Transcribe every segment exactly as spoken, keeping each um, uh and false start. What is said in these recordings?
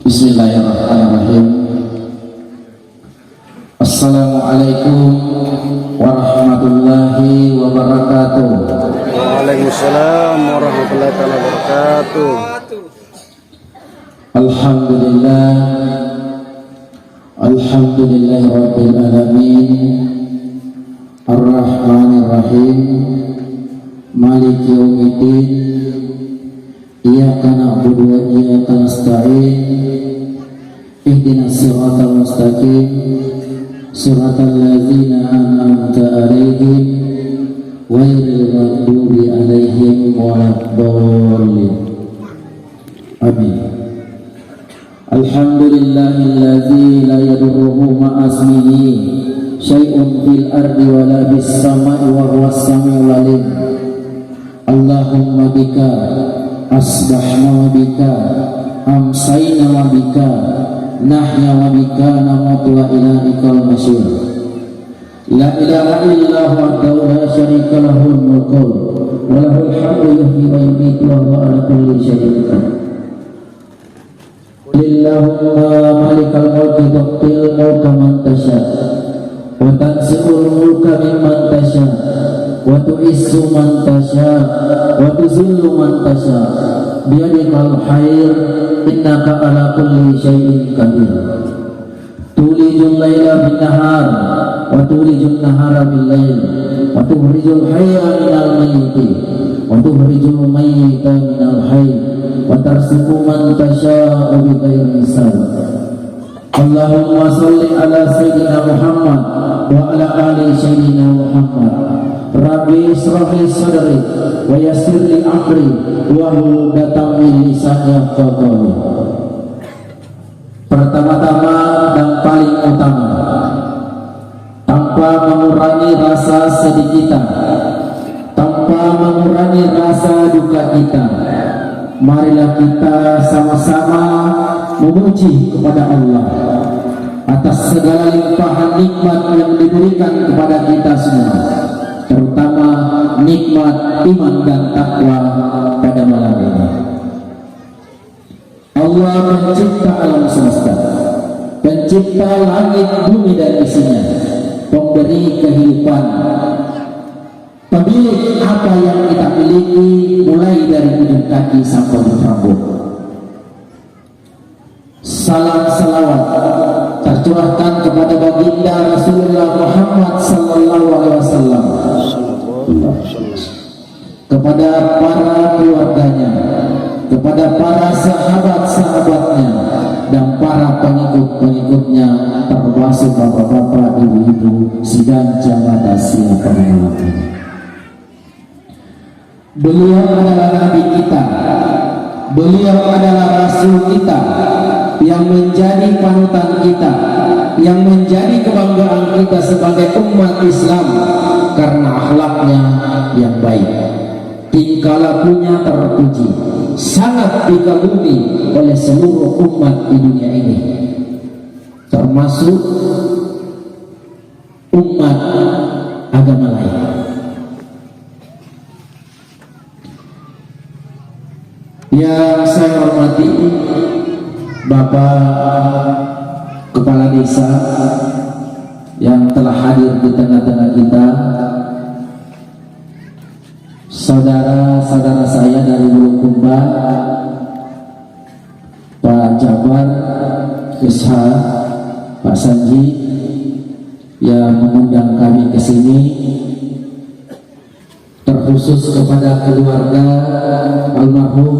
Bismillahirrahmanirrahim. Assalamualaikum warahmatullahi wabarakatuh. Waalaikumsalam warahmatullahi taala wabarakatuh. Alhamdulillah. Alhamdulillahirabbil alamin. Arrahmanirrahim. Maliki yaumiddin. Iyyaka na'budu wa iyyaka nasta'in. Ihdinas siratal mustaqim. Siratal ladzina an'amta 'alaihim, ghairil maghdubi 'alaihim waladdallin. Amin. Alhamdulillahilladzi la yadurruhu ma'asmihi syai'un fil ardi wa la fis sama'i wa huwas samiul alim. Allahumma bika asbahna wa bika amsayna wa bika nahya wa bika namutu wa ilaikal masir. La ilaha illa huwa wahdahu la syarika lahul mulku wa lahul hamdu yuhyi wa yumitu wa huwa ala kulli syai'in qadir. Qulillahumma malikal mulki tu'til mulka man tasya, wa tanzi'ul mulka mimman tasya, wa tu'izzu man tasya, wa tuzillu man tasya, biyadikal khair, innaka ala kulli syai'in qadir. Tulijul laila fin nahar, wa tulijun nahara fil lail, wa tukhrijul hayya minal mayyiti, wa tukhrijul mayyita minal hayy, wa tarzuqu man tasya'u bighairi hisab. Allahumma shalli ala Sayyidina Muhammad wa ala ali Sayyidina Muhammad. Rabbi israh li sadri wa yassir li amri wahlul 'uqdatam min lisani yafqahu qauli. Pertama-tama dan paling utama, tanpa mengurangi rasa sedih kita, tanpa mengurangi rasa duka kita, marilah kita sama-sama memuji kepada Allah atas segala limpahan nikmat yang diberikan kepada kita semua, terutama nikmat iman dan takwa pada malam ini. Allah, pencipta alam semesta, pencipta langit, bumi, dan isinya, pemberi kehidupan, pemilik apa yang kita miliki, mulai dari ujung kaki sampai ujung rambut. Salam salawat tercurahkan kepada Baginda Rasulullah Muhammad sallallahu alaihi wasallam, kepada para keluarganya, kepada para sahabat-sahabatnya, dan para pengikut-pengikutnya, termasuk bapak-bapak, ibu-ibu, sidang jamaah takziah pada malam ini. Beliau adalah nabi kita. Beliau adalah rasul kita yang menjadi panutan kita, yang menjadi kebanggaan kita sebagai umat Islam karena akhlaknya yang baik. Tingkah lakunya terpuji, sangat dikagumi oleh seluruh umat di dunia ini, termasuk umat agama lain. Yang saya hormati Bapak Kepala Desa yang telah hadir di tengah-tengah kita, saudara-saudara saya dari Bulukumba, Pak Jabar, Isha, Pak Sanji, yang mengundang kami ke sini, terkhusus kepada keluarga almarhum,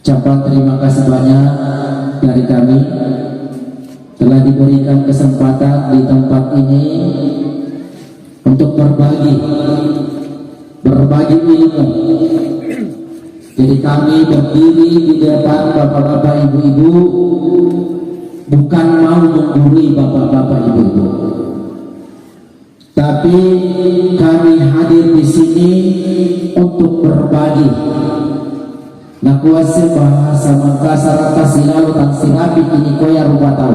ucapan terima kasih banyak dari kami telah diberikan kesempatan di tempat ini untuk berbagi, berbagi ilmu. Jadi kami berdiri di depan bapak-bapak, ibu-ibu, bukan mau menggurui bapak-bapak, ibu-ibu. Tapi kami hadir di sini untuk berbagi. Nakuasseng bahasa Mangkasara, "Tasilalu tansirapi kinikoya rupa tau."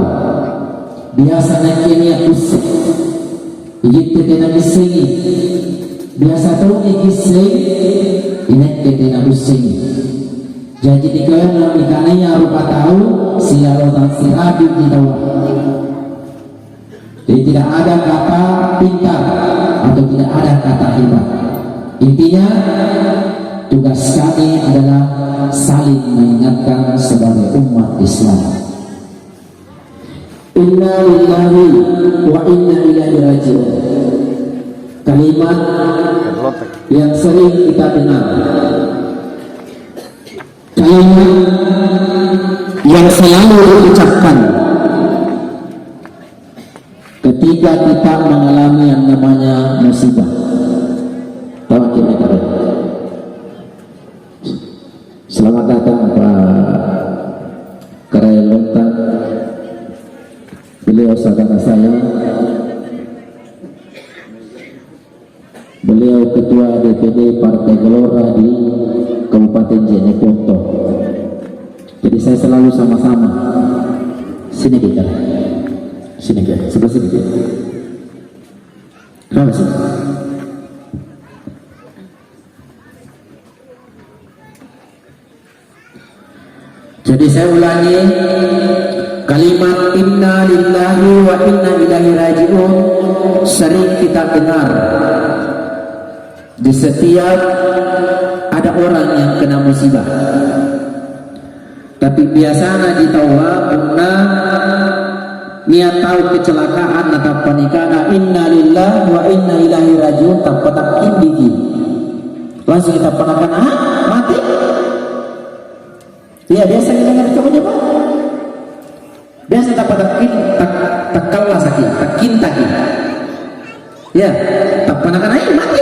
Biasa nakke nia' kusse, igitte tena kissengi. Biasa tongi kisseng, inakke tena kussengi. Jadi, nikana-, nikanaya rupa tau sialotang sirapi ri taua. Jadi, tidak ada kata pintar atau tidak ada kata hebat. Intinya, tugas kami adalah saling mengingatkan sebagai umat Islam. Inna lillahi wa inna ilaihi raji'un. Kalimat yang sering kita dengar. Kalimat yang selalu diucapkan ketika kita mengalami yang namanya musibah. Tahu kita, Pak? Selamat datang, Pak Karaeng Lontang. Beliau saudara saya. Beliau Ketua D P D Partai Gelora di Kabupaten Jeneponto. Jadi, saya selalu sama-sama. Sini kita. Sini kita. Sebelah sini kita. Kenapa sih? Jadi, saya ulangi, kalimat inna lillahi wa inna ilaihi raji'un sering kita dengar di setiap ada orang yang kena musibah. Tapi biasanya di taua punna nia' tau kecelakaan, natappa nikana inna lillahi wa inna ilaihi raji'un, tappa takkindiki. Langsung tappa nakana, "Ah, mati?" Iya, biasa didengar coba-coba. Biasa tappa takkin-, tak-, takkallasaki, takkintaki. Ya, tappa nakana, "Eh, mati."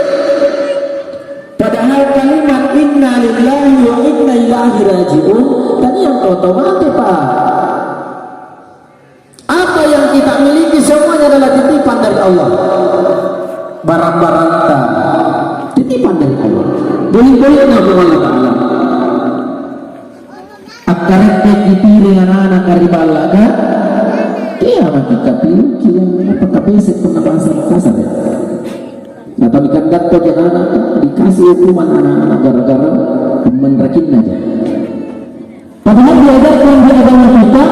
Padahal kalimat inna lillahi wa inna ilaihi raji'un tania tau-tau mate, Pak. Apa yang kita miliki semuanya adalah titipan dari Allah. Barang-barangta titipan dari Allah. Boli-bolina Allah Ta'ala. Akkareppeki piring ana'-ana' ri ballaka, tea maki kapiuki, apa kapese' punna bahasa Makassar, ya. Atau dikandatto anak-anak, dikasih hukuman anak-anak gara-gara manrakinnaja. Padahal diajarkan di agama kita,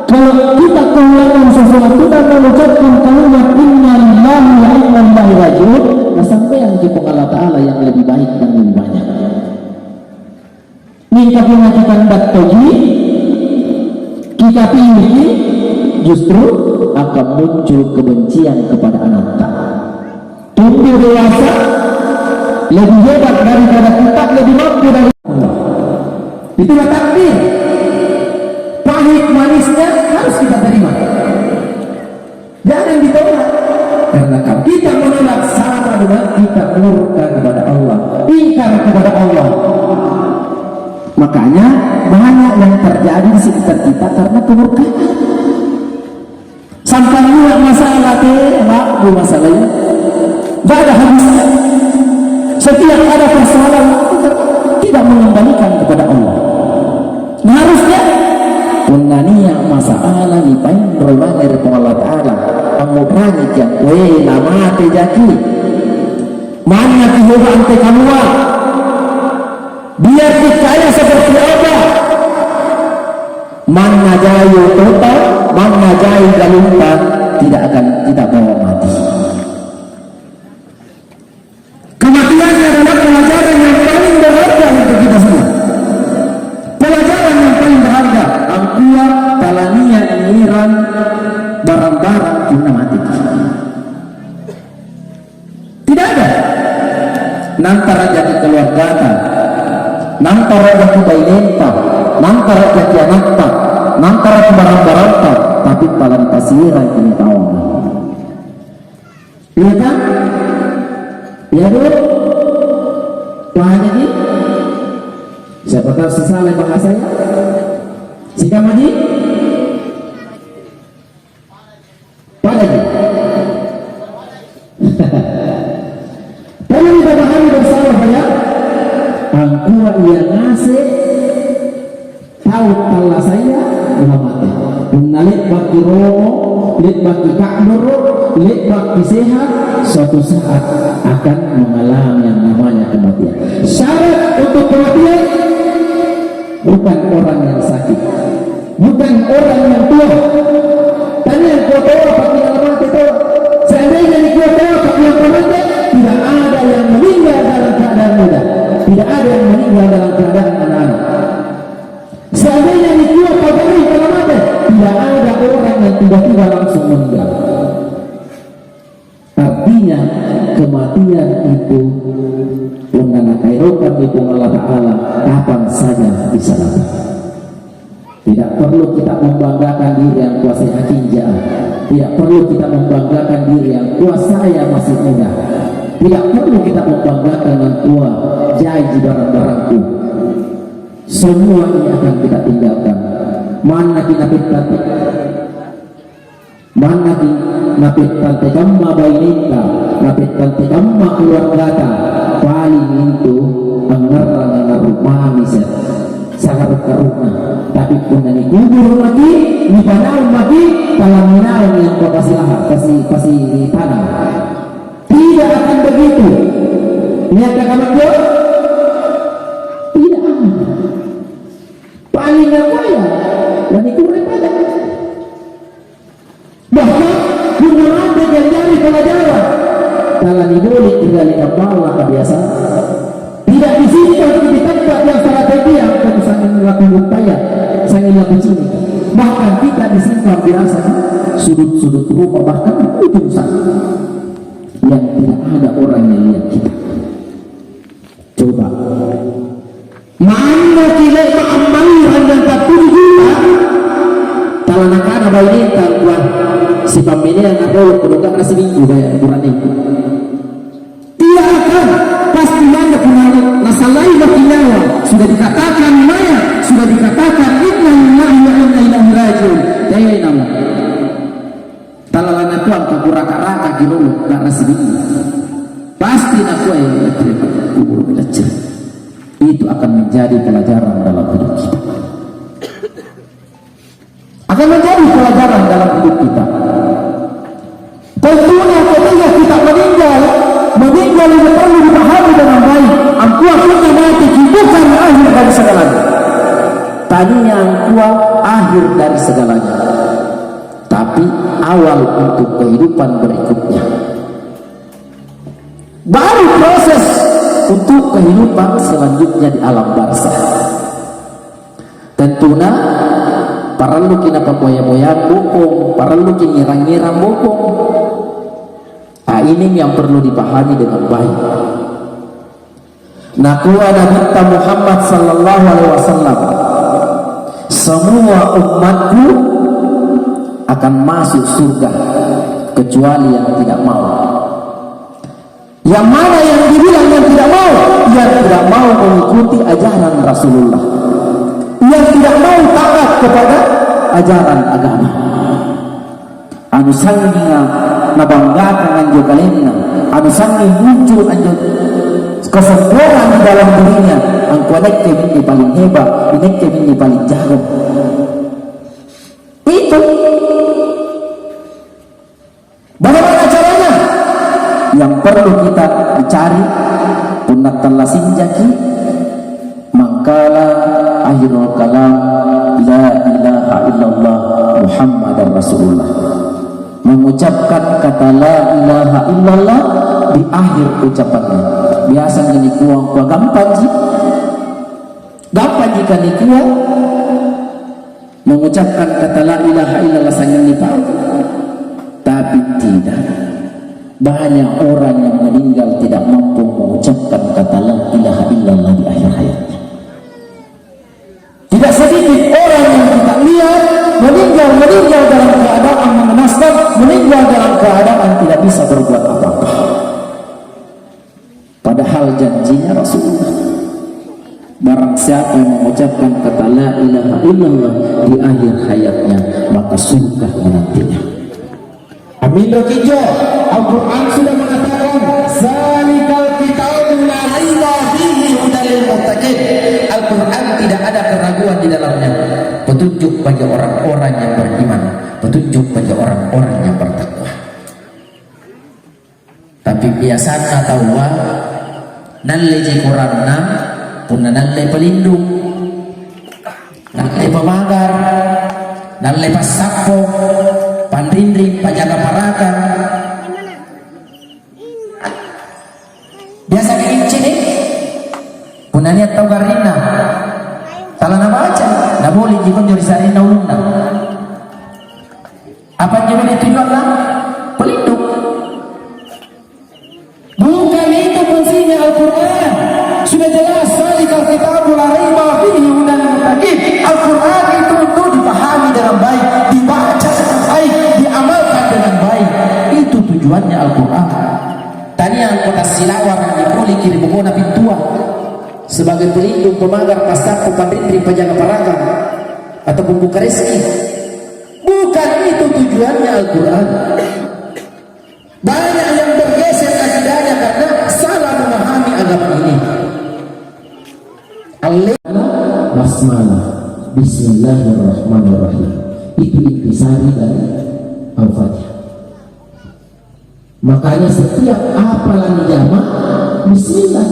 kalau kita kehilangan sesuatu dan mengucapkan kalimat inna lillahi wa inna ilaihi raji'un, nasampaiangki Puang Allah Ta'ala yang lebih baik dan lebih banyak. Mingka punna kikandattoji, kikapiuki, justru akan muncul kebencian kepada anatta. Tumbuh dewasa lebih hebat daripada kita, lebih mampu dari Allah. Itulah takdir. Pahit manisnya harus kita terima. Jangan ditolak. Karena kalau kita menolak, sama dengan kita murka kepada Allah, ingkar kepada Allah. Makanya banyak yang terjadi di sekitar kita karena kemurkaan. Sampai juga masalah teh, Pak, bu masalahnya. Gak ada habisnya. Setiap ada persoalan, tidak mengembalikan kepada Allah. Nah, harusnya, punna nia' masalah nipainro mange ri Puang Allah Ta'ala, angngu'rangi kiang, "Weh, namate jaki. Manna kihebat ante kamua. Biar dikaya seperti apa. Manna jai otota, manna jai galunta, tidak akan kita bawa mati." Kematian adalah pelajaran yang paling berharga untuk kita semua. Pelajaran yang paling berharga, angkua talania ngiran barang-barang punna mati. Tidak ada. Nantara jaki keluargata, nantara jaki bainenta, nantara jaki anakta, nantara barang-barangta, tapi palang pasiraki nyawana. Iya kan? Iya, Bu? Paham ini? Siapa tahu sesala bahasanya? Sikamma ji? Pada ji? Perlu kita pahami bersama, ya. Angkua ia ngaseng tau tallasaya, namate. Punna le'baki romo, le'baki ka'doro, le'baki sehat, suatu saat akan mengalami yang namanya kematian. Syarat untuk kematian, orang yang sakit, bukan orang yang tua. Tanya yang tua-tua, apa kita mati tua? Seandainya nikua tua, apa yang mati? Tidak ada yang meninggal dalam keadaan muda. Tidak ada yang meninggal dalam keadaan anak-anak. Seandainya nikua pagari, apa mati? Tidak ada orang yang tiba-tiba langsung meninggal. Artinya, kematian itu punna nakaerokammi Puang Allah Ta'ala, kapan saja bisa datang. Tidak perlu kita membanggakan diri yang kuasai hakinja. Tidak perlu kita membanggakan diri yang kuasai masih muda. Tidak perlu kita membanggakan yang tua, jai ji barang-barangku. Semua ini akan kita tinggalkan. Manna kita pintar Mannaki napettante kamma bainenta, napettante kamma keluargata, paling mintu angngarrang-angngarru mami se-, sakaru-karu'na. Tapi punna nikuburu maki, nipanaung maki, talaminaung yang papasilaha-, pasi-, pasitanang. Tidak akan begitu. Niaka kamanjo? Tidak akan. Paling apa ya? Lanikurre pada. Bahkan punna lampe jari-jari pelajaran, tala niboli' ri dallekang balla' kabiasaan. Tidak disimpan di tempat yang strategis, angkana sangnging lakubuttaya, sangnging lakucini'. Bahkan kita disimpan biasa di sudut-sudut rumah, bahkan di ujung sana, yang tidak ada orang yang lihat kita. Coba. Manna kile'ba' ammalli ranjang tappuju juta, tala nakana bainenta angkua, "Sipammeneang a'rolo kodong ga'na siminggu baya' ukuranne." Tidak akan, pasti manna punna nasalai maki nyawa, sudah dikatakan mayat, sudah dikatakan inna lillahi wa inna ilaihi raji'un. Tenamo. Tala lanakua angkua kuraka-rakaki rolo ga'na siminggu. Pasti nakua, "Eh, kuburu lacciri." Itu akan menjadi pelajaran dalam hidup kita. Akan menjadi pelajaran dalam hidup kita. Tentunya ketika kita meninggal, meninggal ini perlu dipahami dengan baik. Angkua punna mateki bukan akhir dari segalanya. Tania angkua akhir dari segalanya. Tapi awal untuk kehidupan berikutnya. Baru proses untuk kehidupan selanjutnya di alam barzah. Tentuna paralluki napaboya-boyang bokong, paralluki ngerang-ngerang bokong. Ah, ini yang perlu dipahami dengan baik. Nakua Nabitta Muhammad sallallahu alaihi wasallam, "Semua umatku akan masuk surga kecuali yang tidak mau." Yang mana yang dibilang yang tidak mau? Yang tidak mau mengikuti ajaran Rasulullah. Yang tidak mau taat kepada ajaran agama. Anu sannginga nabanggakan anjo kalenna, anu sanngi muncul anjo kesombongan di dalam dirinya, angkua nakke minne paling hebat, nakke minne paling jago. Itu. Bagaimana caranya? Yang perlu kita cari, punna tallasinjaki, mangkala akhirul kalam, "La ilaha illallah Muhammadar Rasulullah." Mengucapkan kata la ilaha illallah di akhir ucapannya. Biasa nikua, kua gampangji. Gampangji kanikua. Mengucapkan kata la ilaha illallah sangnging nipau. Tapi tidak. Banyak orang yang meninggal tidak mampu mengucapkan kata la ilaha illallah di akhir hayatnya. Tidak sedikit orang yang kita lihat meninggal, meninggal dalam keadaan mengenaskan, meninggal dalam keadaan tidak bisa berbuat apa-apa. Padahal janjinya Rasulullah, barang siapa yang mengucapkan kata la ilaha illallah di akhir hayatnya, maka surga menantinya. Aminro kinjo, Al-Quran sudah mengatakan, "Zalikal kitabu la raiba fihi hudal lil muttaqin." Al-Quran tidak ada keraguan di dalamnya. Petunjuk bagi orang-orang yang beriman, petunjuk bagi orang-orang yang bertakwa. Tapi biasanna taua nalleji koranna punna nalle palindung. Pamagar, dalle passappo, panrinring, pajaga parakang. Biasa diincini, punna nia' tau garrinna, tala nabaca, naboliji konjo ri sa'rinna ulunna. Apa anjo bine tujuanna? Pelindung. Bukan itu fungsinya Al-Quran. Sudah jelas, "Dzalikal kitabu la raiba fihi hudal lil muttaqin." Al-Quran itu untuk dipahami dengan baik, dibaca dengan baik, diamalkan dengan baik. Itu tujuannya Al-Quran. Tania anggota silawara nipoliki ri bokona pintua sebagai pelindung, pemagar, passappo, panrinring, pajaga parakang, ataupun buka rezeki. Bukan itu tujuannya Al-Quran. Banyak yang bergeser akidahnya karena salah memahami agama ini. Alle-, basmalah, Bismillahirrahmanirrahim. Itu intisari dari Al-Fatihah. Makanya setiap apa lanijama, bismillah.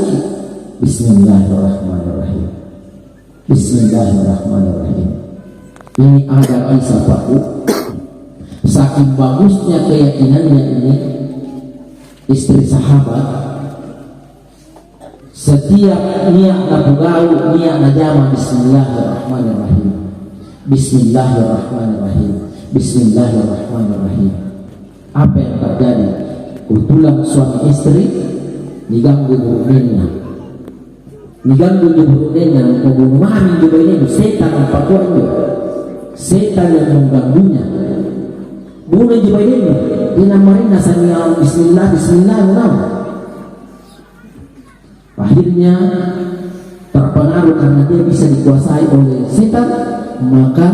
Bismillahirrahmanirrahim. Bismillahirrahmanirrahim. Ini ada kisah, Pak, Bu. Saking bagusnya keyakinannya ini, istri sahabat, setiap nia' napogau', nia' najama, "Bismillahirrahmanirrahim. Bismillahirrahmanirrahim. Bismillahirrahmanirrahim." Apa yang terjadi? Kebetulan suami istri diganggu buruknenna. Diganggu injo buruknenna, "Mako buno mami injo bainenu, setang ampakua injo. Setang yang mengganggunya. Buno injo bainenu, inammarinna sangia bismillah, bismillah, naung." Akhirnya terpengaruh karena dia bisa dikuasai oleh setan, maka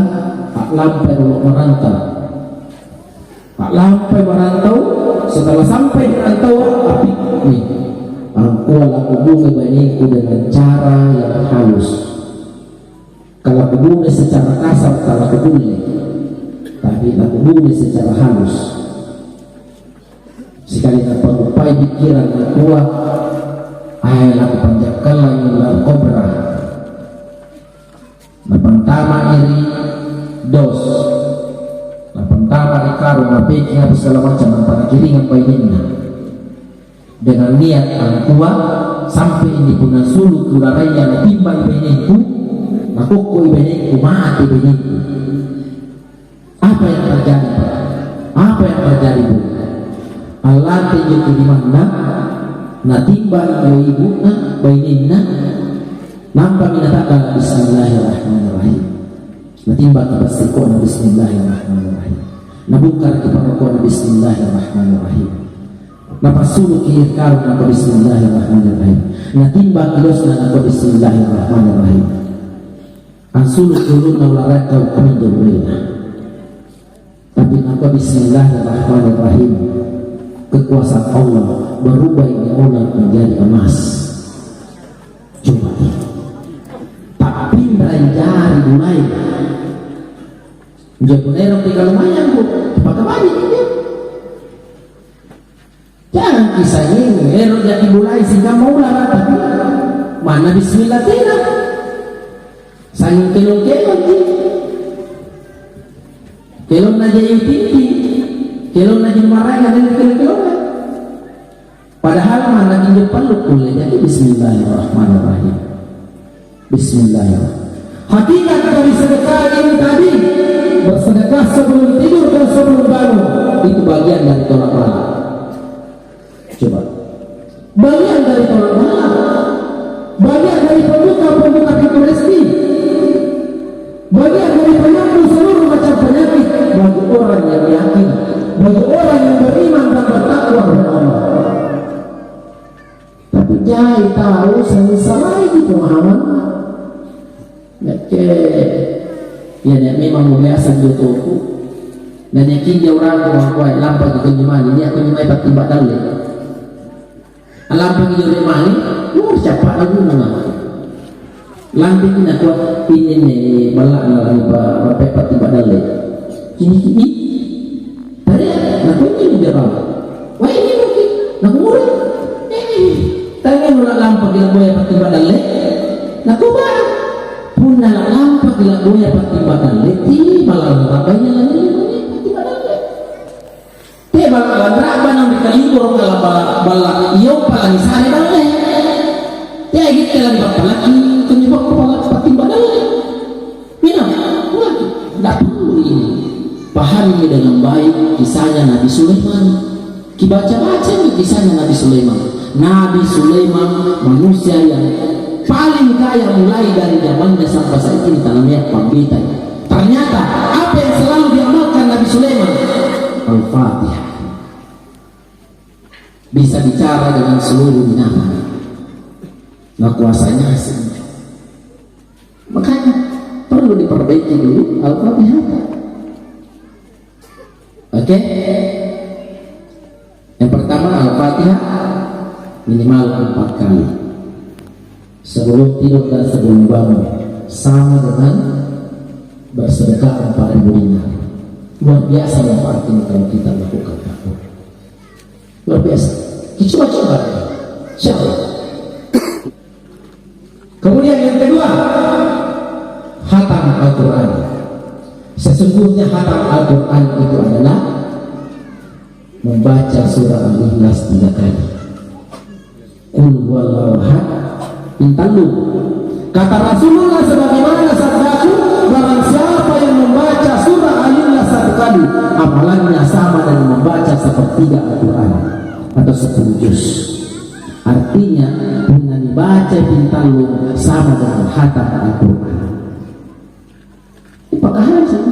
a'lampai rolo' merantau. A'lampai merantau, setelah sampai di rantauan, tapi nih, angkua lakubungi bainengku dengan cara yang halus. Kalau kubungi secara kasar, tak lakubulle, tapi lakubungi secara halus. Sikali napanguppai pikkirang, nakua, "Ae, lakupanjakkallangi ular kobra." Napantama ri dos, napantama ri karung, napeking apa segala macam, nampa nakiringang bainenna. Dengan niat angkua, sampai ini punna sulu' ularaya, natimbai bainengku, nakokkoi bainengku, mate bainengku. Apa yang terjadi, Pak? Apa yang terjadi, Bu? Allante injo kirimanna, natimba injo ibu'na, bainenna, nampami nata'gala, "Bismillahirrahmanirrahim." Natimbaki passiko'na, "Bismillahirrahmanirrahim." Nabukkaraki parokko'na, "Bismillahirrahmanirrahim." Napassuluki karung, nampa, "Bismillahirrahmanirrahim." Natimbaki dosna, nampa, "Bismillahirrahmanirrahim." Ansuluki ulunna ularaya, kau paminjo mulena. Tapi nakua, "Bismillahirrahmanirrahim. Kekuasaan Allah berubah ini orang menjadi emas." Coba. Tappinrai jari mulai. Injo punna ero' ri kalumayangku, pakabaji injo. Jangan kisahing, ero' jaki mulai sikamma ulara, tapi manna bismillah tena. Sanging kelong-kelongji. Kelonna jayu tinti, kelonna jinu maraenga, dan kelong-kelonna. Padahal manna injo pallu kulle jaki bismillahirrahmanirrahim. Bismillahirrahmanirrahim. Hakikat dari sedekah ini tadi, bersedekah sebelum tidur dan sebelum bangun, itu bagian dari tolak bala. Coba. Bagian dari tolak bala. Bagian dari pembuka-pembuka pintu rezeki. Bagian dari penyembuh seluruh macam penyakit bagi orang yang yakin, bagi orang yang beriman dan bertakwa kepada Allah. Tapi jai tau seng salaiki pemahamanna. Nakke, iya, nia' memang mo biasa injo toku. Na nia' kinjo urangku makua, "Lampaki konjo mange, nia' konjo mae pattimba dalle." Lampaki injo ri mange, uh, cappa'na gununga. Lampaki nakua, "Inninne balla'na lanipa-, pa-, pattimba dalle." Cini-cini. Tarea, nakunni jabang. Wai, ini mungkin. Nakumuri. Eh, tanya mula lampaki laboya pattimba dalle. Nakuba. Punna lampaki La'boya patimba dalle, tiba lalang ra'baya lanri-lanri patimba dalle. Teba lalang ra'ba nang ri kalimboro' kala balla', balla' ioppa lanisare dalle. Teai gitte lanipappalaki, tunjo bokko pala-, patimba dalle. Minang, lagi. Ndak perlu ini. Pahami dengan baik kisahnya Nabi Sulaiman. Kibaca-bacami kisahnya Nabi Sulaiman. Nabi Sulaiman manusia yang paling kaya mulai dari zamannya sampai saat ini, tanamnya pambita. Ternyata apa yang selalu diamalkan Nabi Sulaiman? Al-Fatihah. Bisa bicara dengan seluruh binatang. Nah, kuasanya asing. Makanya perlu diperbaiki dulu Al-Fatihah. Oke? Yang pertama, Al-Fatihah minimal empat kali. Sebelum tidur dan sebelum bangun. Sama dengan bersedekah empat ribu dinar. Luar biasa manfaatnya kalau kita lakukan takwa. Luar biasa. Dicoba-coba. Insya Allah. Kemudian yang kedua, hatam Al-Quran. Sesungguhnya hatam Al-Quran itu adalah membaca surah Al-Ikhlas tiga kali. Qul huwallahu ahad, ping tallu. Kata Rasulullah, sebagaimana sabdaku, barang siapa yang membaca surah Al-Ikhlas satu kali, amalannya sama dengan membaca sepertiga Al-Quran atau sepuluh juz. Artinya, punna nibaca ping tallu sama dengan hatam Al-Quran. Ipakahai sih.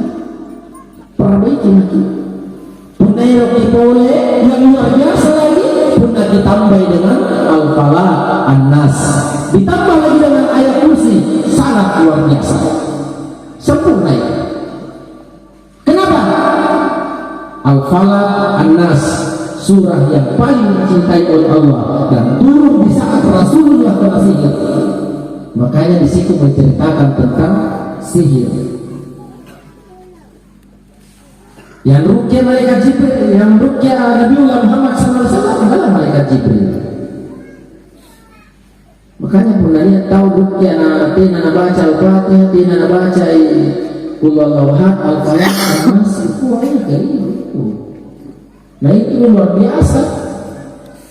Perbaiki maki. Punna eroki pole yang luar biasa lagi, punna ditambai dengan Al-Falaq, An-Nas. Ditambah lagi dengan ayat kursi, sangat luar biasa. Sempurna itu. Kenapa? Al-Falaq, An-Nas, surah yang paling dicintai oleh Allah dan turun di saat Rasulullah kena sihir. Makanya di situ menceritakan tentang sihir. Yang ruqyah malaikat Jibril, yang ruqyah Nabiullah Muhammad sallallahu alaihi wasallam adalah malaikat Jibril. Makanya punna nia' tau ruqyah na tena nabaca Al-Fatihah, tena nabaca i-, Qul huwallahu ahad, Al-Falaq, An-Nas, itu aja kayak gitu. Nah, itu luar biasa.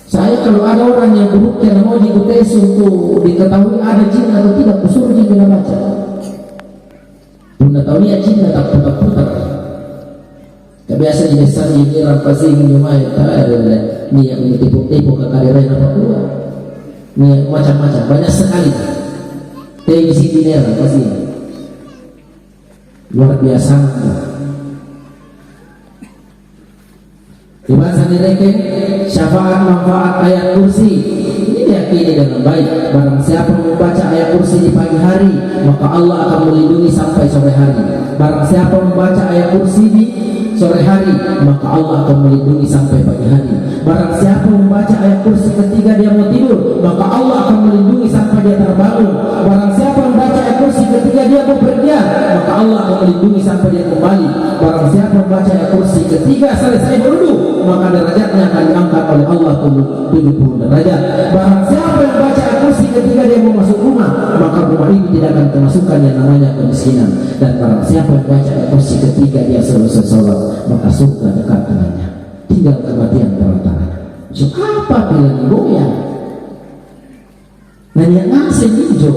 Saya kalau ada orang yang beruqyah namoji kutesu untuk diketahui ada jin atau tidak, kusuruh jin dia baca. Punna tau nia' cinna tappu-tapputa. Kabiasa biasang inirang pasing injo mae, tae nia' tepo-tepo ka kaderena pakua. Nia' macam-macam, banyak sekali. Tei bisi inirang pasing. Luar biasa. Dibaca nirekeng syafaat manfaat ayat kursi. Ini yakini dengan baik. Barang siapa membaca ayat kursi di pagi hari, maka Allah akan melindungi sampai sore hari. Barang siapa membaca ayat kursi di sore hari, maka Allah akan melindungi sampai pagi hari. Barang siapa membaca ayat kursi ketika dia mau tidur, maka Allah akan melindungi sampai dia terbangun. Barang siapa membaca ayat kursi ketika dia mau pergi, maka Allah akan melindungi sampai dia kembali. Barang siapa membaca ayat kursi ketika selesai berwudu, maka derajatnya akan diangkat oleh Allah tujuh puluh derajat. Barang siapa yang baca ayat kursi ketika dia mau masuk rumah, maka rumah ini tidak akan kemasukan yang namanya kemiskinan. Dan barang siapa yang baca ayat kursi ketika dia selesai sholat, maka surga dekat dengannya. Tinggal kematian perantaranya. So, apa bilang goyang? Nanya ngaseng injo.